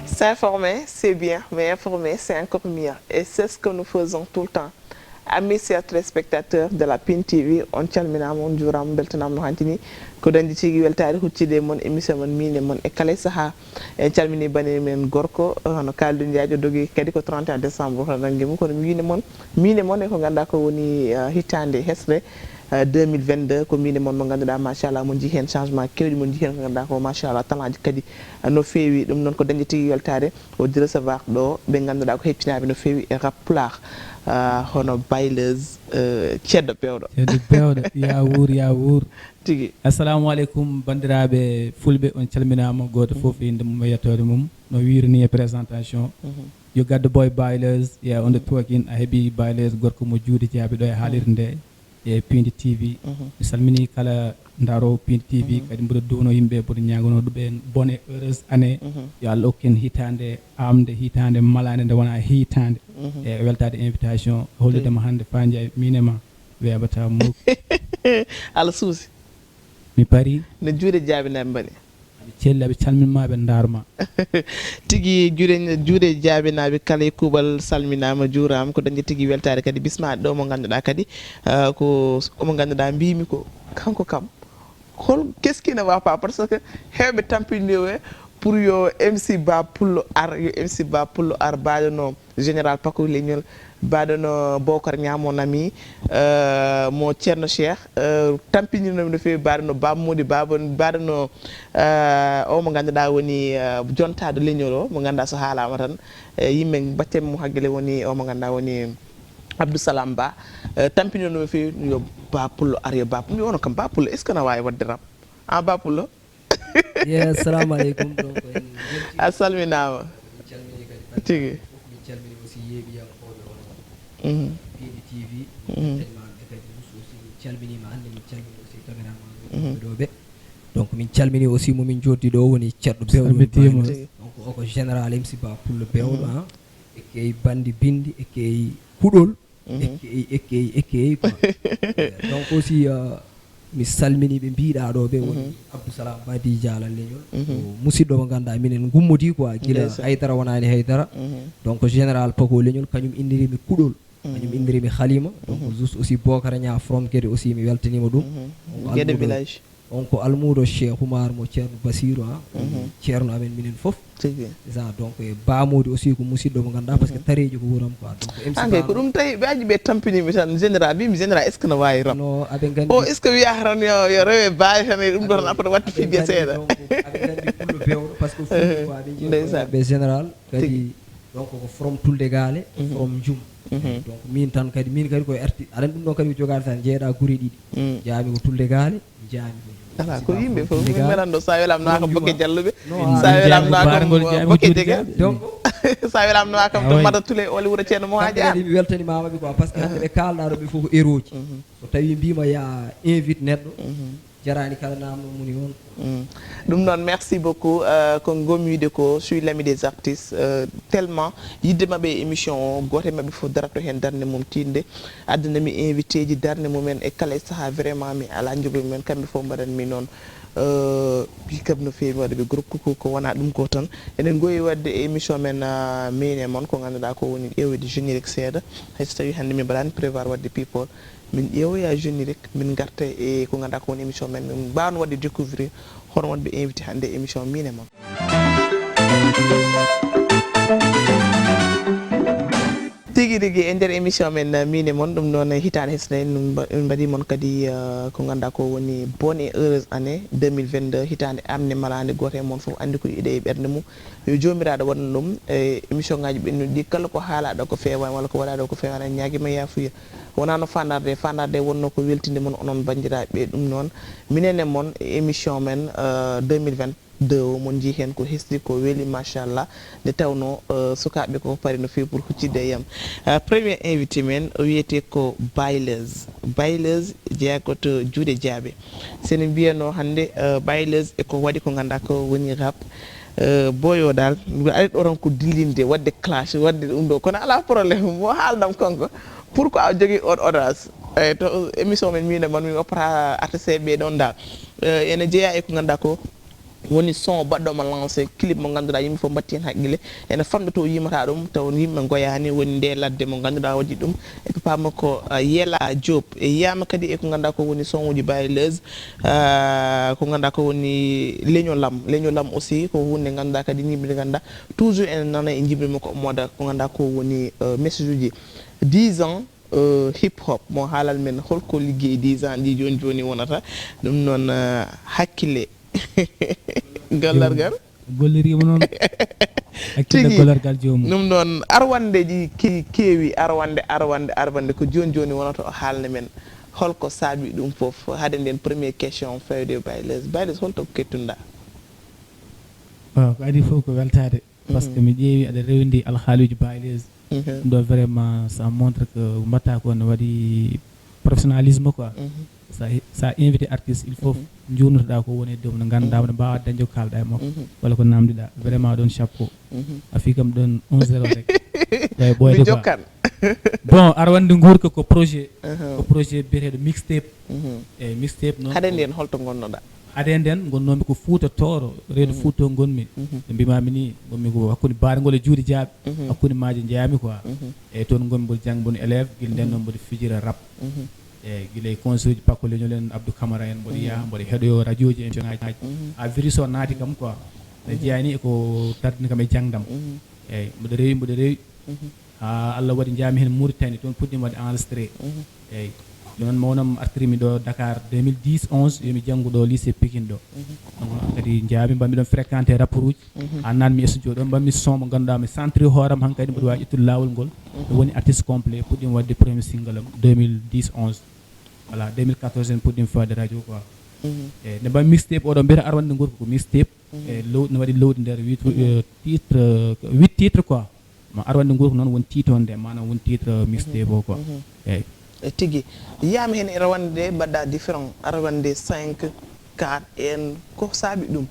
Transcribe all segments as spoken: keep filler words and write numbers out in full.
S'informer, c'est bien, mais informer, c'est encore mieux. Et c'est ce que nous faisons tout le temps. Amis chers téléspectateurs de la Pin T V, on calminaama, on njuuraama, on mbeltanaama no hannti ni. Ko dañde tigi weltaare huccide e mon émission mon Miin e mon e kala e sahaa. En calminii bane men gorko, hono Kalidou Ndiaye, o dogi kadi ko trente et un décembre, hono nanngi mum, kono Miin e mon, Miin e mon e ko ngannduɗaa ko woni, eh, hitaande hesre, eh, deux mille vingt-deux, ko Miin e mon mo ngannduɗaa, machallah, mo njii heen changement keewɗi, mo njii heen ko ngannduɗaa ko, machallah, talent ji kadi, eh, no feewi. Ɗum noon ko dañde tigi weltaare. O di recevoir ɗo ɓe ngannduɗaa ko hettinaaɓe no feewi e rap pulaar, ah, hono Bayleuse, eh, ceddo pewɗo. Ceddo pewɗo, ya wuur, ya wuur. Tigi. Assalamu aleykum, banndiraaɓe fulɓe, on calminaama, gooto fof e innde mum e yettoode mum. No wiiri ni e présentation, yo gaddo boy Bayleuse, yeah, on the talking, a heɓi Bayleuse, gorko mo juuɗe jaaɓi ɗo e haalirde nde. E Pindi T V. Mi salminii kala ndaaroowo Pindi T V, kadi mboɗo duwno yimɓe, mboɗo ñaaganoo ɗum en bonne heureuse année. Yo Allah okku en hitaande aamde, hitaande malaande nde wonaa hitaande. E weltaade invitation, hollude ma hannde Faa Njaay, miin e ma, weeɓataa muk. Allah suusi. Mi parii. No juuɗe jaaɓi nde mbaɗi. Aɓe celli, aɓe calmin ma, aɓe ndaar ma. Tigi, juuɗe, juuɗe jaabinaaɓe kala e kuuɓal salminaama, juuraama, ko dañde tigi weltaare kadi bismaade ɗo mo ngannduɗaa kadi, ah, ko omo ngannduɗaa mbiymi ko kanko kam. Hol, qu'est-ce qui ne va pas? Parce que heewɓe tampinde o e pour yo M C Ba Pullo ar, yo M C Ba Pullo ar, baaɗo no Général Paco Leñol, baaɗo no Bokar Ñaamo Nami, eh, mo Ceerno Cheikh, eh, tampinirnomi no feewi, baaɗo no Baba Mody, baaɗo no, eh, o mo ngannduɗaa woni, eh, jontaaɗo leñol o, mo ngannduɗaa so haalaama tan, eh, yimɓe mbaɗten mo hakkille, woni o mo ngannduɗaa woni Abdou Salam Ba, eh, tampinirnomi no feewi, yo Ba Pullo ar, yo Ba Pullo. Mi wiyii onon kam, Ba Pullo, est-ce que na waawi waɗde rap? Ah, Ba Pullo? Ye, assalamu aleykum. Donc, en njetti. A salminaama. Min calmini kadi banndiraaɓe. Tigi. Fof. Min calmini aussi yeeɓiyankooɓe hono Pindi T V. Min calmini ɓe kadi, Youssou aussi, min calminiima hannde, min calmini aussi caméraman ɓe ɗo ɓe. Donc, min calmini aussi mo min jooɗdi ɗo woni ceerɗo Bewɗo. Salmitiima. Tigi. Donc, o ko Général M C Ba Pullo Bewɗo, ah. E key banndi binndi, e key kuɗol. Ekkeyi, ekkeyi, ekkeyi quoi. Donc aussi, euh, mi salmini ɓe mbiɗa ɗo ɓe woni Abdou Salam Badi Dialal Leñol. Ko musidɗo mo ngannduɗaa minen ngummodi quoi, gila haydara wonani haydara. Donc Général Paco Leñol, kañum indirimi kuɗol. Kañum indirimi Halima. Donc juste aussi Bokara Ña from Guédé aussi, mi weltanima ɗum. Donc Guédé almuudo village. On ko almuudo Cheikh Oumar mo Ceerno Basiru, ah, ko ceerno amen minen fof. Tigi. C'est ça, donc, e Ba Mody aussi ko musidɗo mo ngannduɗaa, parce que tareeji ko wuram quoi. Donc, M C An kay Ba ko ɗum tawi ɓe aji ɓe tampinimi tan, général, mbimi général, est-ce que no waawi rap? No, aɓe nganndi. O, est-ce que wiyaa tan yo, yo rewe baaji tan e ɗum ɗo tan, après waɗde fidya seeɗa. Donc, aɓe nganndi Pullo Bewɗo, parce que Fulɓe ko aɓe njeeyi ko ndeysaan. Ɓe général, kadi, tigi. Donc, ko from Tulde Gaale, from Njum. Donc, min tan kadi, min kadi koye arti-, aɗa anndi ɗum ɗon kadi ko jogaade tan, njeeɗa gure ɗiɗi. Njaami ko Tulde Gaale, njaami ko Ala, ko yimɓe fof, min melanɗo, so a welamno kam Bokke Jalluɓe, so a welamno kam Bokke Dege, donc, so a welamno kam to Mata Tule, Oli Wuro Ceerno mo Haaji Aan. Kadi mi weltanimaama ɓe quoi, parce que hannde ɓe kaalɗa ɗo ɓe fof ko héros ji. So tawi mbima ya invite neɗɗo, jarani kala namno moni on. Ɗum noon, merci beaucoup. Euh, ko ngomyude ko, je suis l'ami des artistes, euh, tellement yidde maɓɓe e émission o, gooto e maɓɓe fof darat to heen darnde mum tiiɗnde. Addana mi invité ji darnde mumen e kala e sahaa, vraiment mi alaa njoɓi mumen, kamɓe fof mbaɗanmi noon, euh, big up no feewi, mi waɗa ɓe groupe coucou, ko wonaa ɗum ko tan. Eɗen ngowi waɗde e émission men, euh, Miin e Mon, ko ngannduɗaa ko woni ƴeewde générique seeɗa, hay so tawii hannde min mbaɗaani prévoir waɗde people, min ƴeewoya générique, min ngarta e ko ngannduɗaa ko woni émission men, min mbaawno waɗde découvrir hono wonɓe invité hannde e émission Miin e Mon. Tigi rigi, e nder émission men, uh, Miin e Mon, ɗum noon, hitaande hesre, min mba-, min mbaɗi mon kadi, uh, ko ngannduɗaa ko woni bonne et heureuse année deux mille vingt-deux, hitaande arnde malaande, gooto e mon fof anndi ko yiɗi e ɓernde mum. Yo Joomiraaɗo waɗan ɗum e émission ngaaji ɓennuɗi ɗi, kala ko haalaaɗo ko feewaani walla ko waɗaaɗo ko feewaani, en ñaagiima yaafuya. Wonaa no faandaare, faandaare wonnoo ko weltinde mon onon banndiraaɓe, ɗum noon, minen e mon e émission men, uh, deux mille vingt. De o, mon njii heen ko hesɗi, ko weli, machallah. Nde tawnoo, eh, sukaaɓe ko pari no feewi pour huccitde e yam. Eh, premier invité men, o wiyetee ko Bayleuse. Bayleuse jeyaa ko to juuɗe jaaɓe. So en mbiyanoo hannde, eh, Bayleuse e ko waɗi ko ngannduɗaa ko woni rap. Eh, boyo dal, aɗa ɗoran ko dillinde, waɗde clash, waɗde ɗum ɗo. Kono alaa problème, mo haalnam kanko. Pourquoi a jogii on audace? Eh, to émission men, min e mon, min opéra artiste ɓe ɗon dal. Eh, ene jeeya e ko ngannduɗaa ko woni son baɗɗo mo lancé, clip mo ngannduɗaa yimɓe fof mbatti heen haqqille. Ene famɗa to yimata ɗum, taw yimɓe ngoyaani, woni nde ladde mo ngannduɗaa waɗi ɗum. E papa makko, eh, Yela Diop. E yiyama kadi e ko ngannduɗaa ko woni son uji Baye Leuz, eh, ko ngannduɗaa ko woni leñolam. Leñolam aussi ko huunde ngannduɗaa kadi yimɓe ngannduɗaa toujours ene nana e jimɗi makko omo waɗa ko ngannduɗaa ko woni, eh, message uji. Dix ans, eh, hip hop, mo haalana men holko liggeyi dix ans ɗi jooni jooni wonata. Ɗum noon, eh, hakkille gollargal. Gollirima noon. Hakkille Tigi. Gollargal joomum. Ɗum noon arwande ji ke- keewi, arwande, arwande, arwande ko jooni jooni wonata o haalna men holko saabi ɗum fof. Hade nden première question fewde Baye Leuz. Baye Leuz, holto ko kettunɗaa? Waaw, ko adii fof ko weltaade. Parce que mi ƴeewi aɗa rewndi alhaaliji Baye Leuz. Mhm. Ɗum ɗo vraiment ça montre que mbatta ko ne waɗi professionnalisme quoi. Mhm. Sa, sa invité artiste, il faut njuurnotoɗaa ko woni e dow, no ngannduɗaa, no mbaawa dañde ko kaalɗaa e makko. Walla ko namdiɗaa. Vraiment ɗon chapeau. Mhm. A fii kam ɗon un zéro rek. Ɓe ɓooyde Mi quoi. Jokkan. Bon, arwande nguurka ko projet. Mhm. Ko projet biyeteeɗo mixtape. Mhm. Eyyi, mixtape noon. Hade nden holto ngonnoɗaa? Hade nden ngonnoomi ko Fuuta Tooro, reedu Fuuta ngonmi. Ɓe mbimami ni, ngonmi ko hakkunde baarngol e juuɗe jaaɓe. Hakkunde maaje njeyami quoi. Eyyi, toon ngonmi mboɗo jannga, mboɗo élève, gila nden noon mboɗo fijira rap. Eyyi, gila e concert uji Pakko Leñol en, Abdou Camara en, mboɗo yaha, mboɗo heɗoyo radio ji, émission ngaji. Ha virus o naati kam quoi. Ne jeeyani e ko tardini kam e jangdam. Eyyi, mboɗo rewi, mboɗo rewi. Ha Allah waɗi njami hen Mauritanie, toon puɗɗimi waɗde enregistré. Eyyi. Jooni noon mawnam artirimi ɗo Dakar deux mille dix, onze, yomi janngu ɗo lycée Pikine ɗo. Donc noon kadi njami mbaɗmi ɗon fréquenté rapport uji. Ha nanmi e studio ɗon mbaɗmi son mo ngannduɗaa mi sentiri hooram hankadi mboɗo wawi ƴettude laawol ngol. Mi woni artiste complet, puɗɗimi waɗde premier single am deux mille dix, onze. Voilà, deux mille quatorze en puɗɗimi fawde radio quoi. Eyyi, nde mbaɗmi mixtape oɗo mbiyata arwande nguurka ko mixtape. Eyyi, low-, ne waɗi lowdi nder huit, euh, titre, euh, huit titre quoi. Ma arwande nguurka noon woni tiitonde, maanaam woni titre mixtape o quoi. Eyyi. E tigi. Yiyama hen e arwande mbaɗɗa différent, arwande cinq, quatre en, ko saabi ɗum?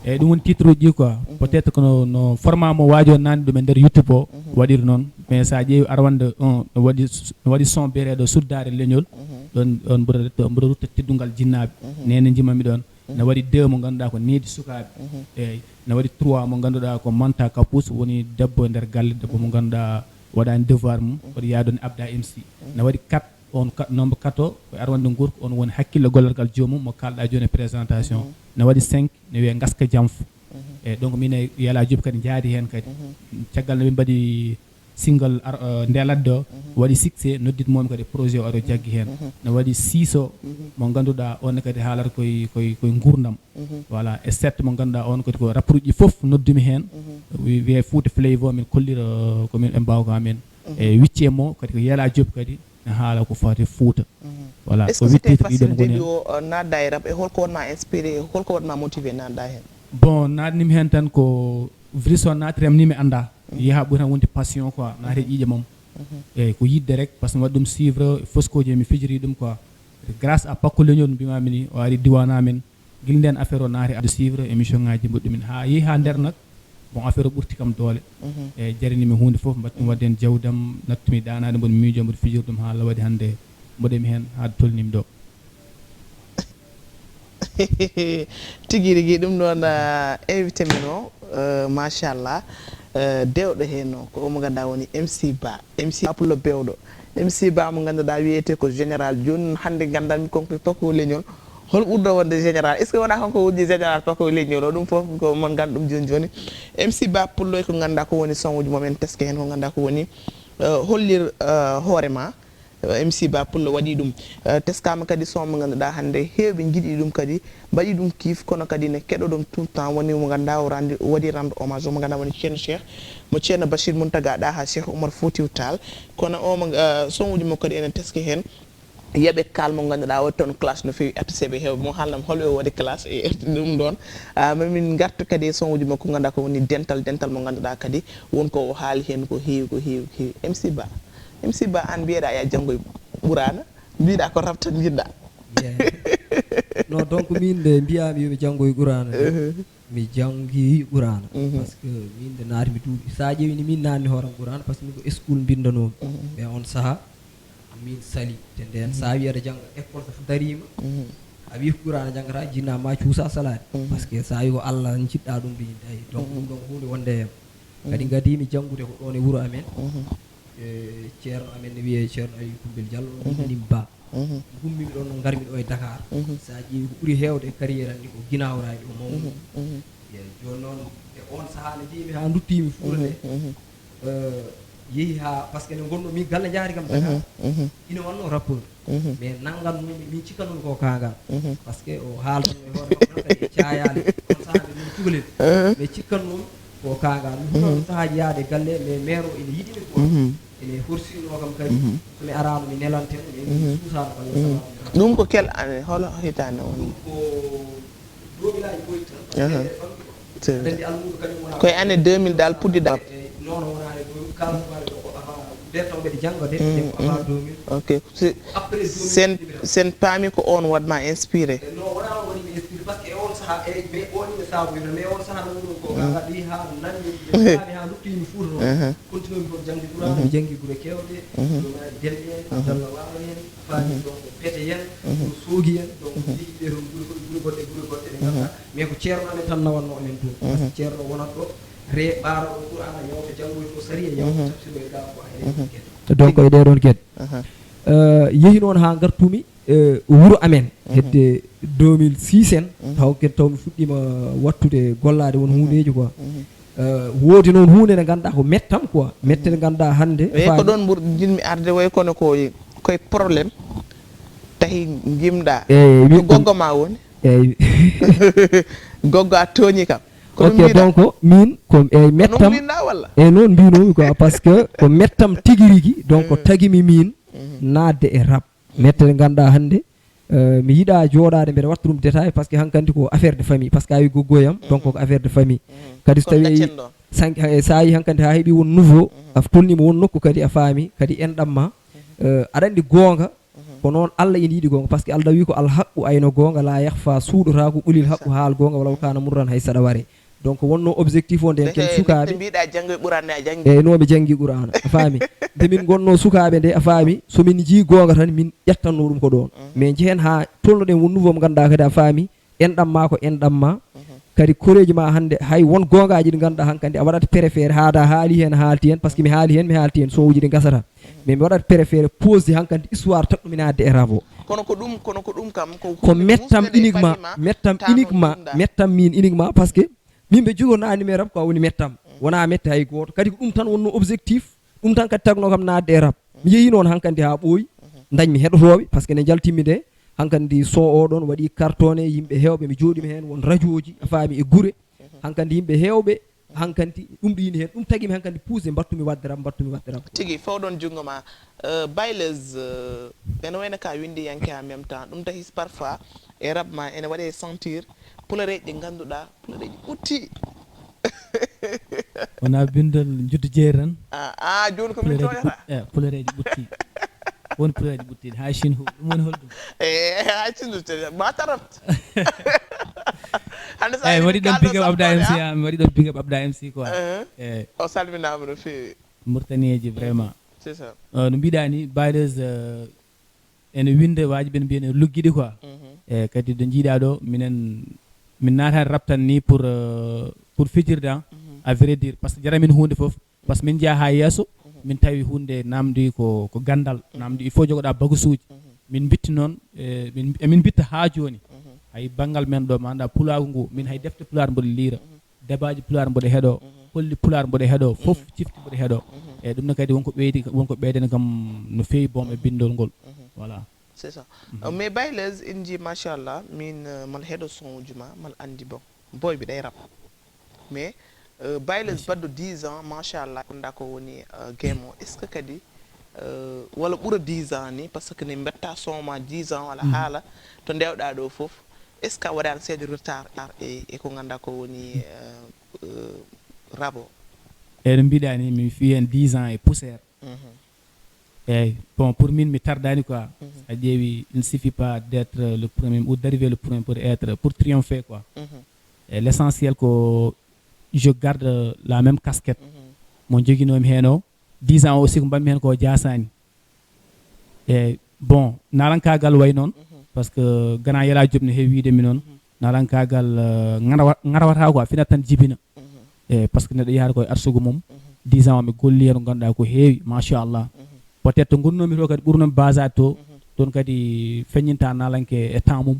Eyyi, ɗum woni titre uji quoi. Peut-être que no, no format mo waajo nani ɗum e nder YouTube o waɗiri noon. Mais sa ƴeewi arwande un, no waɗi, no waɗi son biyeteɗo Suddaare Leñol. Ɗon, ɗon mboɗo retta, mboɗo rutta teddungal jinnaaɓe. Nene jimami ɗon. Ne waɗi deux mo ngannduɗaa ko needi sukaaɓe. Eyyi. Ne waɗi trois mo ngannduɗaa ko Manta Kapus, woni debbo e nder galle, debbo mo ngannduɗaa waɗani devoir mum, waɗi yaadoni Abda M C. Ne waɗi quatre, on ka-, nombre quatre o, ko arwande nguurka, on woni hakkille gollorgal joomum, mo kalɗa jooni e présentation. Ne waɗi cinq, ne wiyee Ngaska Jamf. Eyyi, donc min e Yala Diop kadi njaadi hen kadi. Caggal nde min mbaɗi single ar-, eh, nde ladde o, waɗi succès, nodditmomi kadi projet o aro jaggi hen. Ne waɗi six o, mo ngannduɗaa on kadi haalata koye, koye, koye nguurndam. Voilà, e sept mo ngannduɗaa on kadi ko rapport uji fof noddumi hen. Wi-, wiyee Fouta Flavour, min kollira ko min e mbawka men. E huitième o kadi ko Yala Diop kadi ne haala ko fati Fouta. Voilà, Est-ce ko que huit c'était titres ɗi facile ɗon ngoni début hen. O, euh, nadda e rap, e holko wonma inspiré, holko wonma motivé nadda hen? Bon, naatnimi hen tan ko virus o naatiram ni mi annda. Yaha ɓuri tan wonde passion quoi, naati e ƴiiƴe mum. Eyyi, ko yidde rek, parce que mi waɗi ɗum suivre, foskoji mi fijiri ɗum quoi. Grâce à Pakko Leñol mbimami ni, o ari diwan amen. Gila nden affaire o naati addu suivre émission ngaji mboɗɗumen. Ha yeehi ha nder nak, bon, affaire o ɓurti kam doole. Eyyi, jarini mi hunde fof, mbattumi waɗde hen jawdam, nattumi ɗanade, mboɗo miijo, mboɗo fijiri ɗum ha Allah waɗi hande mboɗemi hen ha tolnimi ɗo. Tigi rigi ɗum noon, ah, invité men o, eh, machallah, eh, dewɗo hen o ko omo ganduɗa woni M C Ba, M C Ba pullo bewɗo, M C Ba mo ganduɗa wiyete ko général. Joni hande gandanmi konko Pakko Leñol, hol ɓurɗo wonde général? Est ce que wona kanko woni général Pakko Leñol o? Ɗum foof ko mon gandu ɗum joni joni. M C Ba pullo ko ganduɗa ko woni son uji mum, en teske hen ko ganduɗa ko woni, eh, hollir, eh, hoorema. M C Ba pullo waɗi ɗum. Eh, teskama kadi son mo ganduɗa hande hewɓe jiiɗi ɗum kadi mbaɗi ɗum kiif, kono kadi ne keɗoɗon tout le temps, woni mo ganduɗa o randi, o waɗi rendre hommage o mo ganduɗa woni Ceerno Cheikh, mo Ceerno Bachir Mountaga Daha Cheikh Oumar Foutiyou Tall. Kono o mo, eh, son uji mo kadi ene teski hen yaaɓe kal mo ganduɗa o toon classe no fewi, artisteɓe hewɓe mo haalnam holɓe o waɗi classe e ɗum ɗon. Ah, ma min gartu kadi e son uji makko ganduɗa ko woni dental, dental mo ganduɗa kadi won ko o haali hen ko heewi, ko heewi, ko heewi. M C Ba, M C Ba, an mbiyeɗa ya janngoy Qur'ana, mbiɗa ko rap tan jiɗɗa. Non, donc min nde mbiyami yomi janngoy Qur'ana de, Mi janngi Qur'aana. Parce que min nde naati mi duuɓi, so a ƴeewi ni min naatni hooram Qur'aana, parce que min ko school mbinndanoomi. Mais on saha min sali te ndeen so a wi aɗa jannga école so dariima, a wi ko Qur'aana janngata, jinna ma cuusa salaade. Parce que so a wi ko Allah njiɗɗa ɗum ɗo yimɓe, ayi, donc ɗum ɗon ko huunde wonde e am. Kadi ngadimi janngude ko ɗoon e wuro amen. E ceerno amen ne wiyee ceerno Aliou Kumbel Diallo, min nani Ba. Gummimi ɗoon no ngarmi ɗo e Dakar. So a ƴeewi ko ɓuri heewde e carrière am ni ko Guinaw Rail o mawni. Eeyi, jooni noon e oon sahaa nde njiymi haa nduttimi Fuuta nde, eh, yehi haa, parce que nde ngonno min galle njaari kam Dakar, ina wannoo rappeur. Mais nanngannomi, min cikkannoomi ko kaangal. Parce que o haaldanno e hoore makko tan kadi e caayaale. Oon sahaa nde min cukalel. Mais cikkannoomi ko kaangal. Mi huutanoo sahaaji yahde e galle, mais mère o ene yiɗi mi quoi. Ene horsinoo kam kadi. So mi araano mi nelante mo, mais mi suusaano kam yo salaam. Ɗum ko kel ane, holo hitaande woni? Ko dooɓilaaji ɓoyɗi tan, parce que famɗi ko. Aɗa anndi almuudo kañum wona. Koye année deux mille dal puɗɗiɗa. Noon wonaa e ɗum, kala ko mbaɗi ɗo ko avant, ɓe taw mbeɗe jannga de, ko avant deux mille. Ok. Si- Après deux mille, sen sen paami ko on waɗma inspiré? No wona on waɗi mi inspiré, parce que e on saha, e mais on ina saaboyno, mais on saha no ɗum ko ka waɗi ha nanni, ɓe faami ha luttimi Fuuta noon. Continuemi ko janngi Qur'an, mi janngi gure kewɗe, ɗum ari Demɓe en, Abdallah Waalo en, faami donc Pete en, ɗum Soogi en, donc mi yehi ɓe toon gure goɗɗe, gure goɗɗe, gure goɗɗe ɗe ngannduɗaa. Mais ko ceerno amen tan nawanno amen toon. Parce que ceerno wonat ɗo, re ɓaaro ɗo Qur'ana, yawta janngoy to sariya, yawta tafsiro e gaa ko ha e ɗen geɗe. Donc e ɗee ɗoon geɗe. Eh, yehi noon haa ngartumi, eh, wuro amen, hedde deux mille six en, taw ken taw mi fuɗɗiima waɗtude gollaade won huundeeji quoi. Eh, woodi noon huunde nde ngannduɗaa ko mettam quoi, mette nde ngannduɗaa hannde. Eyi, ko ɗoon mbur- njiɗmi arde, way kono ko koye problème tahi ngimɗaa. Eyi, ko goggo ma woni? Eyi. Goggo a tooñi kam. Kono ok, donc min ko eyi mettam. E noon mbinoomi quoi, parce que ko mettam tigi rigi, donc tagimi min naatde e rap. Mette ɗe ngannduɗaa hannde, eh, mi yiɗa jooɗaade mbeɗa waɗta ɗum détail, parce que hankandi ko affaire de famille, parce que a wi goggoyam, donc ko affaire de famille. Kadi so tawi sank- eh, so a yi hankandi haa heɓi won nouveau, a tolnima won nokku kadi a faami, kadi enɗam ma, eh, aɗa anndi goonga, ko noon Allah ina yiɗi goonga, parce que Allah wi ko al haqqu ayno goonga, la yahfa, suuɗotaako, qulil haqqu, haal goonga, walaw kana murran, hay saɗa ware. Donc wonno objectif o nden ken sukaaɓe. Mbiɗa janngo e Qur'an ne a janngi. Eyi, no mi janngi Qur'ana, a faami. Nde min ngonno sukaaɓe nde, a faami, so min njii goonga tan min ƴettanno ɗum ko ɗoon. Mais njehen haa tolnoɗen won nouveau mo ngannduɗaa kadi a faami, enɗam ma ko enɗam ma. Kadi koreeji ma hannde hay won goongaaji ɗi ngannduɗaa hankandi a waɗat préféré haada haali heen haalti heen, parce que mi haali heen mi haalti heen, son uji ɗi ngasata. Mais mi waɗat préféré pause hankandi histoire taɗɗumi naatde e rap o. Kono ko ɗum, kono ko ɗum kam ko ko mettam uniquement, mettam uniquement, mettam min uniquement, parce que min ɓe jogo naani mi rap ko a woni mettam. Wona mette hay gooto. Kadi ko ɗum tan wonno objectif. Ɗum tan kadi tagno kam naatde e rap. Mi yehi noon hankandi haa ɓooyi. Dañmi heɗotooɓe, parce que nde njaltimmi nde, hankandi son o ɗoon waɗi cartonné, yimɓe heewɓe, mi jooɗima heen, won rajooji, a faami, e gure. Hankandi yimɓe heewɓe, hankandi ɗum ɗo yini heen, ɗum tagimi hankandi poussé, mbattumi waɗde rap, mbattumi waɗde rap. Tigi, fawɗon junngo ma. Eh, Baylez, eh, ene wayno ka winndiyanke en même temps. Ɗum tahi parfois e rap ma ene waɗe sentir pulareeji ɗi ngannduɗaa, pulareeji ɓutti. Wona binndol njuddu jeeri tan. Ah, ah, jooni ko min tooñata. Eh, pulareeji ɓutti. Won pulareeji ɓuttiiɗi haa Chine hu. Ɗum woni holɗum? Eh, haa Chine hu, ma tarap. Hannde sa eyi, mi waɗi ɗon big up Abda M C, ah, mi waɗi ɗon big up Abda M C quoi. Eh. O salminaama no feewi. Murtanieji vraiment. C'est ça. Euh, no mbiɗa ni, Baylez, euh, ene winnde, waaji ɓen mbiya ene luggiɗi quoi. Mhm. E kadi ɗo njiiɗa ɗo, minen min naataani rap tan ni pour, euh, pour fijirde, ah, mhm, à vrai dire, parce que jara min huunde fof, parce que min njeya haa yeeso, mhm, min tawi huunde namdi ko, ko ganndal, mhm, namdi il faut jogoɗa bagasuuji. Mhm. Min mbitti noon, e min, emin mbitta haa jooni. Mhm. Hay banngal men ɗo, ma annda pulaagu ngu, min hay defte pulaar mboɗo liira. Mhm. Debaaji pulaar mboɗo heɗoo, mhm, holli pulaar mboɗo heɗoo, fof, mhm, cifti mboɗo heɗoo. Mhm. Eyi, ɗum ne kadi wonko ɓeydi, wonko ɓeydani kam no feewi boom e, mhm, binndol ngol. Mhm. Voilà. C'est ça. Mhm. Euh, mais Baylez, en njii, machallah, min, euh, mal heɗo son uji ma, mal anndi bon. Boy mbiɗa e rap. Mais, euh, Baylez, merci, baɗɗo dix ans, machallah, annda ko woni, euh, game o. Est-ce que kadi, euh, walla ɓura dix ans ni, parce que ne mbetta son ma dix ans, walla, mhm, haala, to ndewɗa ɗo fof, est-ce que a waɗaani seeɗa retard e, e ko ngannduɗaa ko woni, euh, euh, rap o? Eyi, no mbiɗa ni, mi fii heen dix ans et poussière. Mhm. Eyi, bon, pour min, mi tardaani quoi. Mhm. A ƴeewi, il ne suffit pas d'être le premier ou d'arriver le premier pour être, pour triompher quoi. Mhm. E, l'essentiel ko je garde la même casquette. Mo joginoomi heen o, dix ans aussi ko mbaɗmi heen ko jaasaani. E, bon, naalankaagal way noon, parce que Grand Yala Diop ne heewi wiide mi noon, naalankaagal, eh, ŋarawa-, ŋarawata quoi, finat tan jibina. E, parce que neɗɗo yahata koye arsugu mum, dix ans o mi golli heen ko ngannduɗaa ko heewi, machallah. Peut-être to ngonnoomi to kadi ɓurnoomi basade to, toon kadi feññinta naalanke e temps mum.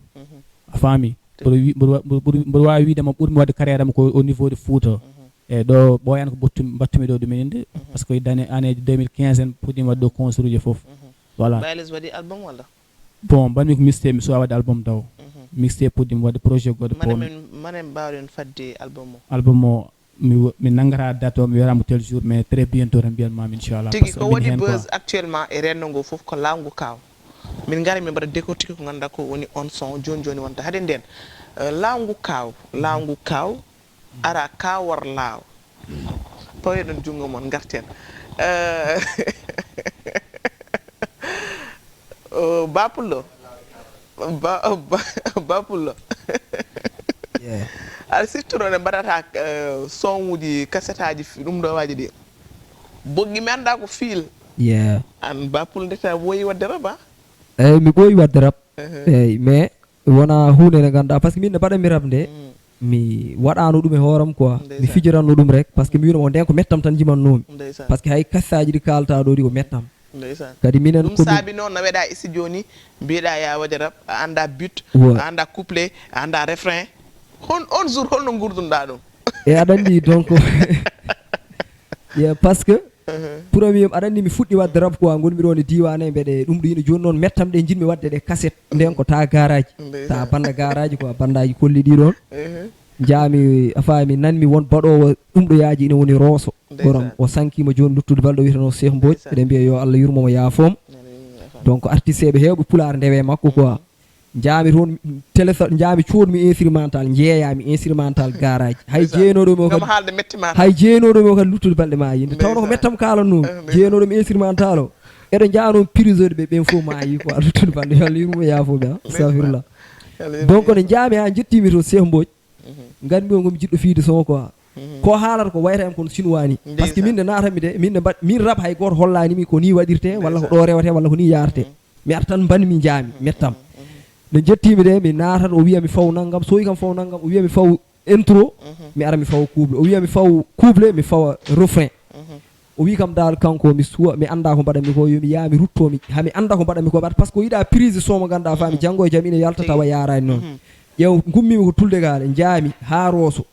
A faami? Mboɗo wi-, mboɗo wa-, mboɗo, mboɗo, mboɗo waawi wiide mo ɓurmi waɗde carrière am ko au niveau de Fouta. E ɗo ɓooyan ko mbattumi, mbattumi ɗo ɗumen inde, parce que dane année deux mille quinze en puɗɗiima waɗde ɗo concert uji fof. Voilà. Bayles waɗi album walla? Bon, mbaɗmi ko mixtape, mi suwa waɗde album taw. Mixtape puɗɗiima waɗde projet goɗɗo. Mane pomi. Men, mane mbawɗen fadde album o? Album o, mi wo-, mi nanngata date o, mi wiyata mo tel jour, mais très bientôt tan mbiyan ma, inchallah, tigi, parce que ko min waɗi heen quoi. Buzz actuellement e renndo ngo fof ko Lawngu Kaaw. Min ngara min mbaɗa décortiquer ko ngannduɗaa ko woni on son jooni jooni wonta. Hade nden, eh, Lawngu Kaaw, Lawngu Kaaw, ara ka war laaw. Pawoye ɗon junngo mon, ngarten. Eh, o, Ba Pullo. Ba, Ba, Ba Pullo. Yeah. Aɗa siftoroo nde mbaɗata, eh, son uji, kasetaji, fi-, ɗum ɗo waaji ɗi. Boggi mi annda ko fiil. Yeah. An Ba Pullo ndeta ɓooyi waɗde rap, a? Eyyi, mi ɓooyi waɗde rap. Eyyi, mais wona huunde nde ngannduɗaa, parce que min nde mbaɗanmi rap nde, mi waɗano ɗum e hooram quoi. Mi fijiranno ɗum rek, parce que mi wino mo nden ko mettam tan njimannoomi. Ndeysaan. Parce que hay kassaji ɗi kalta ɗo ɗi ko mettam. Ndeysaan. Kadi minen ɗum ko min saabi noon, no weɗa e studio ni, mbiɗa ya waɗa rap, a annda but, a annda couplet, a annda refrain. On, on jour, holno ngurdunɗa ɗum? E aɗa anndi, donc, yeah, parce que, premier, aɗa anndi mi fuɗɗi waɗde rap quoi, ngonmi ɗon e diiwaan he, mbeɗe ɗum ɗo yino jooni noon, mettam ɗe njiɗmi waɗde ɗe cassette, nden ko ta garage, ta banda garage quoi, bandaji kolli ɗi ɗon. Njaami, a faami, nanmi won baɗoowo ɗum ɗo yaaji ina woni Rooso. Goram, o sankiima jooni luttude balɗe, o wiyeteno Cheikh Mbodj. Eɗen mbiya yo Allah yurmo mo, yaafo mo. Donc, artiste ɓe heewɓe pulaar ndewe makko quoi. Njaami toon, téléphone, njaami coodmi instrumental, njeeyaami instrumental garage. Hay jeenooɗo mi o kadi, hay jeenooɗo mi o kadi luttude balɗe ma yinde. Tawno ko mettam kaalannomi. Jeenooɗo mi instrumental o. Eɗo njaa noon prisonnier ɓe, ɓen fof maayi quoi. Luttude balɗe, yo Allah yurmo, yaafo ɓe, a. Astahfirullah. Donc, no njaami haa njettiimi to Cheikh Mbodj. Nganmi o ngomi jiɗɗo fiide son quoi. Ko haalata ko wayata en kono chinois ni. Parce que min nde natanmi de, min nde mbaɗ-, min rap hay gooto hollani mi ko ni waɗirte, walla ko ɗo rewete, walla ko ni yaarte. Mi arta tan mbanmi njaami, mettam. Nde jettimi de, mi natat, o wiya mi faw nanngam, so wi kam faw nanngam, o wiya mi faw intro, mi ara mi faw couple. O wiya mi faw couple, mi fawa refrain. O wi kam dal kanko mi suwa, mi annda ko mbaɗanmi ko, yo mi yaa mi rutto mi, ha mi annda ko mbaɗanmi ko mbaɗa, parce que o yiɗa prise son mo ngannduɗaa faami janngo e jam ina yalta tawa yaarani noon. Ƴeew, ngummimi ko tulde gaale, njaami haa Rooso.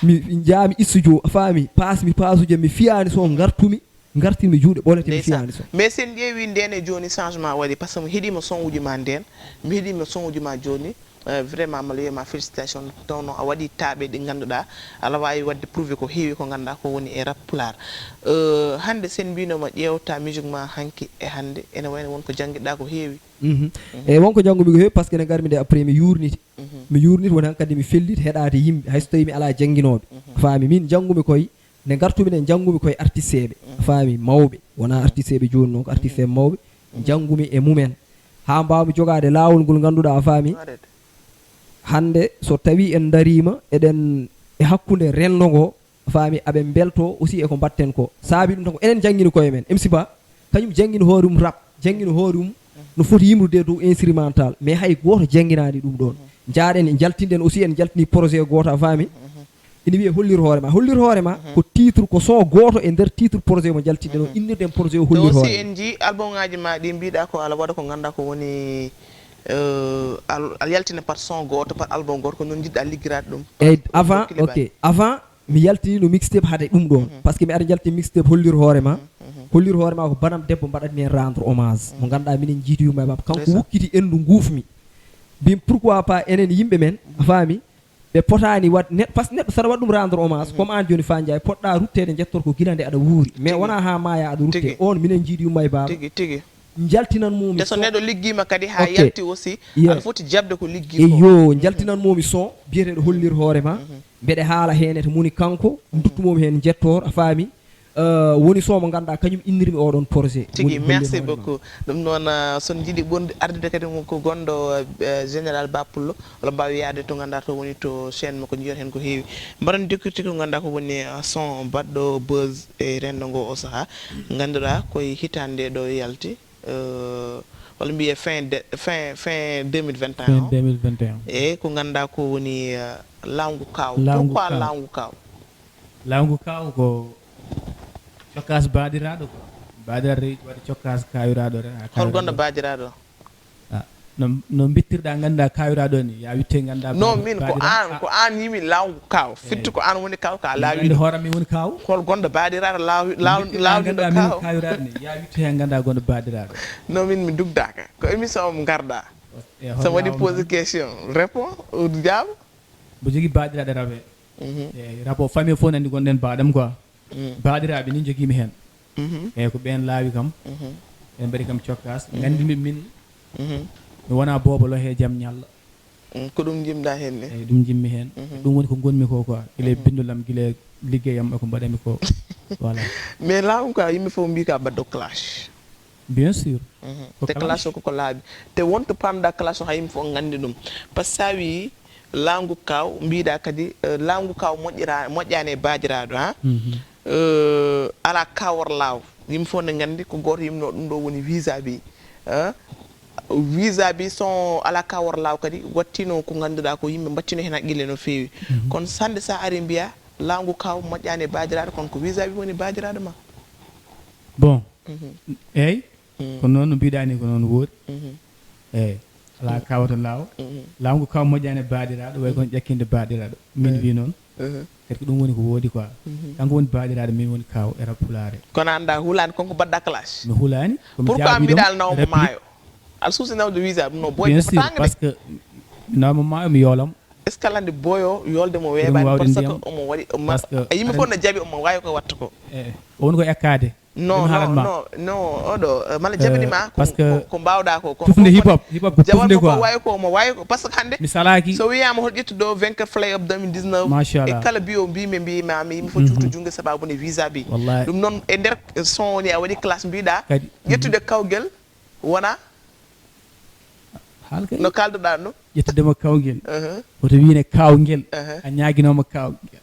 Mi njaami studio, a faami, paasmi paasuje, mi fiyaani son, ngartumi, ngartinmi juuɗe ɓolete, mi fiyaani son. Mais sen ƴeewi nden e jooni changement waɗi, parce que mi heɗima son uji ma nden, mi heɗima son uji ma jooni. Eh, vraiment, Maliyo ma félicitation, tawno a waɗi taaɓe ɗi ngannduɗaa aɗa waawi waɗde prouvé ko heewi ko ngannduɗaa ko woni e rap pulaar. Eh, hannde sen mbinoma ƴeewta musique ma hanki e hannde, ene wayno won ko janngiɗaa ko heewi. Mhm. Eyyi, won ko janngumi ko heewi, parce que nde ngarmi nde après mi yuurniti. Mi yuurniti, woni hankadi mi felliti heɗaade yimɓe, hay so tawii mi alaa jannginooɓe. Faami, min janngumi koye, nde ngartumi nde, janngumi koye artisteeɓe. Faami, mawɓe, wonaa artisteeɓe jooni noon, ko artisteeɓe mawɓe. Janngumi e mumen. Haa mbaawmi jogaade laawol ngol ngannduɗaa, a faami. Hannde so tawii en ndariima, eɗen e hakkunde renndo ngo, a faami, aɓe mbeltoo aussi e ko mbaɗten ko. Saabi ɗum tan ko enen njanngini koye men. M C Ba, kañum janngini hoore mum rap, janngini hoore mum no foti yimrude e dow instrumental. Mais hay gooto jannginaani ɗum ɗoon. Njaaɗen, njaltinɗen aussi, en njaltinii projet gooto, a faami. Ina wiyee Hollir Hoore Ma. Hollir Hoore Ma ko titre, ko son gooto e nder titre projet mo njaltinɗen o, innirɗen projet o Hollir Hoore Ma. Aussi en njii album ŋaaji ma ɗi mbiɗa ko aɗa waɗa ko ngannduɗaa ko woni, eh, al-, aɗa yaltina par son gooto, par album gooto, ko noon njiɗɗa liggiraade ɗum? Eyyi, avant, ok, avant mi yaltiniino mixtape hade ɗum ɗoon. Parce que mi ara njaltini mixtape Hollir Hoore Ma. Hollir Hoore Ma ko banam debbo mbaɗatmi heen rendre hommage. Mo ngannduɗaa minen njiidi yumma e baaba. Kanko wukkiti enndu nguufmi. Mbimi pourquoi pas enen yimɓe men, a faami? Ɓe potaani waɗ-, ne-, par ce que neɗɗo saɗa waɗa ɗum rendre hommage, comme aan jooni Fa Njaay, poɗɗa rutteede njettor ko gila nde aɗa wuuri. Mais wonaa haa maaya aɗa rutte. On minen njiidi yumma e baaba. Tigi, tigi. Njaltinan mo mi. Te so neɗɗo liggiima kadi haa yalti aussi, aɗa foti jaɓde ko liggii ko. Eyo, njaltinan mo mi son, biyeteeɗo Hollir Hoore Ma. Mbeɗe haala heen e to moni kanko, nduttu mo mi heen njettoor, a faami? Woni son mo ngannduɗaa kañum innirmi oɗon projet. Tigi, merci beaucoup. Ɗum noon, son jiɗi ɓurdi ardude kadi ko gonɗo général Bapullo, walla mbaawi yaade to ngannduɗaa to woni to chaîne makko, njiyon heen ko heewi. Mbaɗon décrypté ko ngannduɗaa ko woni son baɗɗo buzz e renndo ngo o sahaa, ngannduɗaa koye hitaande ɗo yalti, walla mbiye fin de, fin fin deux mille vingt et un. Fin deux mille vingt et un. Eyi, ko ngannduɗaa ko woni lawngu kaaw. Pourquoi lawngu kaaw? Lawngu kaaw ko cokkaas baaɗiraaɗo ko. Baaɗiraaɗo rewi waɗi cokkaas kaawiraaɗo re. Hol gonɗo baaɗiraaɗo? Ah, no no mbittirɗaa ngannduɗaa kaawiraaɗo ni, ya witte ngannduɗaa. Non, min ko aan, ko aan yimi lawngu kaaw. Firti ko aan woni kaaw ka laawi. Anndi hooram min woni kaaw. Hol gonɗo baaɗiraaɗo laawi laawɗo kaaw? Kaawiraaɗo ni, ya witte heen ngannduɗaa gonɗo baaɗiraaɗo. Non, min mi dugdaaka. Ko émission am ngarɗaa. So waɗi pose question, répond ou jaabo. Mbo jogii baaɗiraaɗo rabe. Eyi, rabo famille fof nandi gonɗen baaɗam quoi. Baaɗiraaɓe ni jogiimi heen. Eyi, ko ɓeen laawi kam. Ɓeen mbaɗi kam cokkaas. Nganndi min min mi wonaa boobo lohe jam ñalla. Ko ɗum njimɗaa heen ne? Eyi, ɗum njimmi heen. Ɗum woni ko ngonmi ko quoi, gila e binndol am, gila e liggey am e ko mbaɗami ko. Voilà. Mais laawum ka yimɓe fof mbii ka baɗɗo clash. Bien sûr. Te clash o koko laaɓi. Te wonto paamɗa clash o hay yimɓe fof nganndi ɗum. Par ce que sa wii lawngu kaaw, mbiɗa kadi lawngu kaaw moƴƴira moƴƴaani e baajiraaɗo ha. Ala kaawor laaw. Yimɓe fof ne nganndi ko gooto yimno ɗum ɗo woni visa bi. Visa bi son ala kaawor laaw kadi wattino ko ngannduɗaa ko yimɓe mbattino heen haqqille no feewi. Kono sannde sa ari mbiya lawngu kaaw moƴƴaani e baajiraaɗo kono ko visa bi woni baajiraaɗo ma. Bon. Eyi. Ko noon no mbiɗa ni ko noon woodi. Eyi. Alaa kaaw to laaw. Lawngu kaaw moƴƴaani e baaɗiraaɗo way kono ƴakkinde baaɗiraaɗo. Min mbi noon. Kadi ko ɗum woni ko woodi quoi. Kanko woni baaɗiraaɗo min woni kaaw e rap pulaare. Kono annda hulaani konko mbaɗɗa clash. Mi hulaani. Pourquoi mbiɗa ala nawmo maayo? Aɗa suusi nawde visa ɗum no boy. Bien sûr, parce que mi nawmo maayo mi yoolam. Est ce que aɗa anndi boy o yolde mo weeɓaani par ce que omo waɗi yimɓe fof no jaɓi omo waawi ko watta ko. O woni ko ekkaade. Non, non, non, non, oɗo mala jaɓanima parce que ko mbawɗa ko tufde hip hop. Hip hop ko tufde quoi. Wawi ko mo wawi ko parce que hande mi salaki so wiyama hol ƴettuɗo vingt quatre flay of deux mille dix-neuf e kala biyo mbimi mbimami yimɓe fof cuftu jungo sababu ne visa bi. Ɗum noon e nder son woni a waɗi classe mbiɗa ƴettude kawgel wona haal kay no kalduɗa ɗum ƴettudema kawgel. Woto wiine kawgel a ñaguinoma kawgel.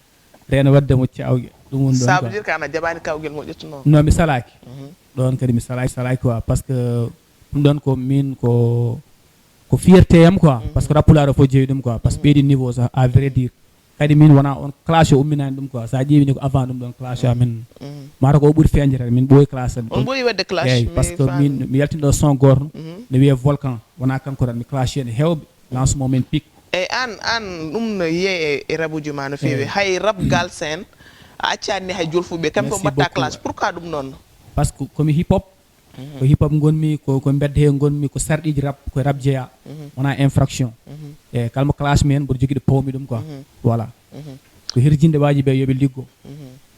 Reena waɗde mo caawge. Ɗum woni ɗon. Ça veut dire que an a jaɓaani kawgel mo ƴettunoo? Non, mi salaaki. Ɗoon kadi mi salaaki, salaaki quoi, parce que ɗum ɗoon ko miin ko ko fierté am quoi, parce que rap pulaar o fof jeeyi ɗum quoi, parce que ɓeydi niveau sax à vrai dire. Kadi miin wonaa on clash o umminaani ɗum quoi, so a ƴeewi ni ko avant ɗum ɗoon clash amen. Mata ko o ɓuri feeñde tan, min ɓooyi clash tan. On ɓooyi waɗde clash. Eeyi, parce que miin mi yaltini ɗo son gooto, ne wiyee Volcan, wonaa kanko tan, mi clash heen e heewɓe. Lancement men pic. Eyi, aan, aan ɗum no yiyee e, e rabuuji maa no feewi. Hay rap galsen, a accaani ni hay jolfuɓe, kamɓe fof mbaɗta clash. Pourquoi ɗum noon? Parce que ko mi hip hop. Ko hip hop ngonmi, ko, ko mbedda hee ngonmi, ko sarɗiiji rap, ko rap jeyaa. Wonaa infraction. Eyi, kala mo clash mi heen, mboɗo jogiiɗo pawmi ɗum quoi. Voilà. Ko hirjinde waajibi yo ɓe liggo.